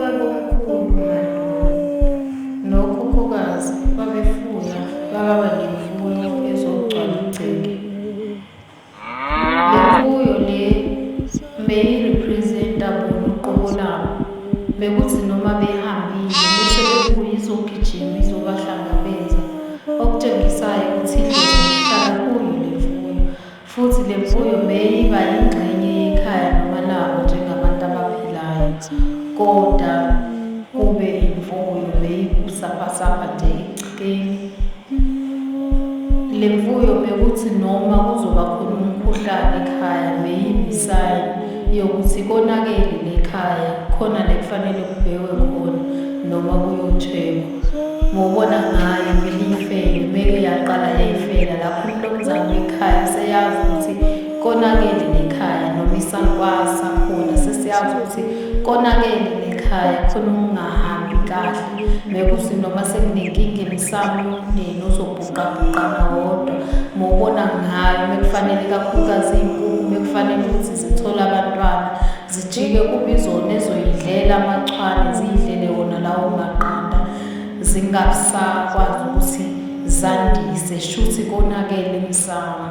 Obabomkhulu mandulo, nokhokhokazi babefuya bababa nemfuyo ezogcwala igceke. Lemfuyo le meyirepresenta bona uqobo labo. Mekuthi noma behambile bese bebuya izogijima izobahlangabeza okutshengisayo ukuthi idlozi lihlala kuyo lemfuyo. Futhi lemfuyo meyiba yingxenye yekhaya noma labo njengabantu abaphilayo koda kube imfuyo meyibusaphasapha nje egcekeni. Le mfuyo bekuthi noma kuzoba khona umkhuhlane ekhaya beyibi-sign yokuthi konakele le khaya khona la ekufanele kubhekwe khona noma kuyocheckwa. Ngobona ngayo vele iyifele meke yaqala yayifela lapho umnumzane wekhaya seyazi ukuthi konakele lekhaya noma isalukazi sakhona sesiyazi ukuthi konakele lekhaya khona okungahambi kahle. Mekuthi noma sekunenkinga emsamo yomndeni uzobhuqabhuqana wodwa mawubona ngayo mekufanele kakhulukazi iy'nkukhu mekufanele ukuthi zithole abantwana zijike kube izona ezoyidlela amachwane ziyidlele wona lawo maqanda zingabisakwazi ukuthi zandise shuthi konakele emsamo.